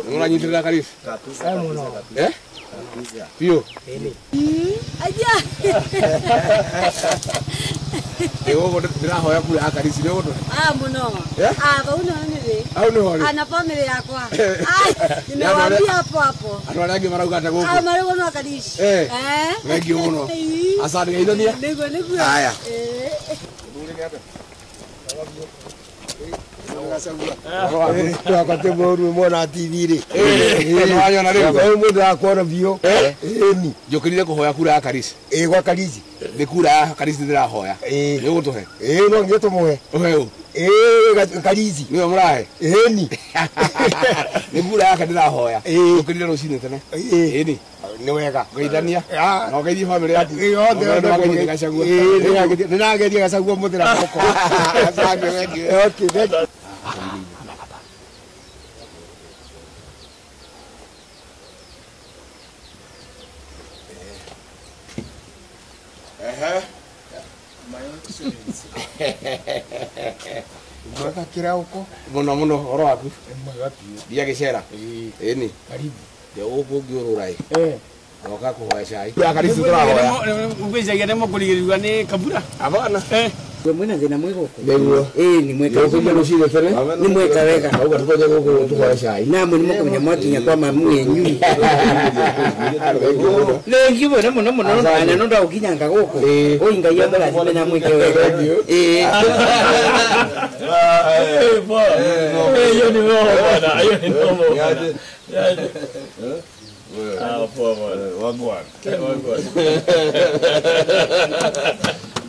Unanyitirira Karisi? Eh? Pio. Aja. Ego ndirahoya kura ya Karisi nĩ ũndũ. Ah muno. Ah bau no nĩ. Au nĩ hori. Ana family yakwa. Ah nimewaambia hapo hapo. Andũ arĩa angĩ marauga atĩa gũkũ? Ah marauga no Karisi. Eh. Thank you mũno. Asante geithania. Nĩguo nĩguo. Haya. Eh. Wakati mũru mona TV rĩ. Nĩwanyona rĩu. Mũndũ akuona biũ. Ĩni. Njũkĩrire kũhoya kura ya Karisi. Ĩ gwa Karisi. Nĩ kura ya Karisi ndĩrahoya. Nĩ ũgũtũhe? Ĩ no nginya tũmũhe. Ũhe ũ? Ĩ Karisi. Nĩwe mũrahe? Ĩni. Nĩ kura yake ndĩrahoya. Njũkĩrire rũcinĩ tene. Ĩni. Nĩ wega. Ngeithania. Na ũgeithie bamĩrĩ yaku. Yothe yothe. Nĩwageithie Gachagua. Nĩnageithia Gachagua mũthĩ na moko. Asante, thank you. Okay, thank you. Mwega kĩrauko. Mũno mũno ũhoro waku. Mwega biũ. Ndia gĩcera. Ĩni. Karibu. Ndĩ gũkũ ngĩũrũra ĩ. Ndoka kũhoya cai. Ya Karisi tũrahoya. Ngwĩciria nĩ mũkũrigĩrĩrio nĩ Kabura. Abana. Mwĩna thĩna mwĩ gũkũ? Nĩguo. Ĩĩ nĩ mweka. Njũkĩrire rũcinĩ tene. Nĩ mweka wega. Auga tũtonye gũkũ tũhoe cai. Namwe nĩ mũkũmenya mwakinya kwa mamu wenyu. Thengiũ mũno mũno mũno na no ndagũkinyanga gũkũ. Oi Ngai amũrathime na mwĩke wega. Ĩĩ. Hiyo ni roho bwana, hiyo ni roho. Ah poa bwana. Wagwan. Wagwan.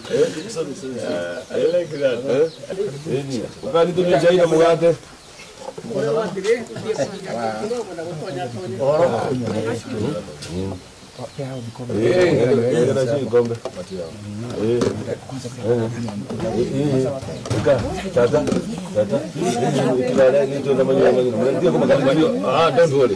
I like that. Ukanitumia chai na mugate. Ah, don't worry.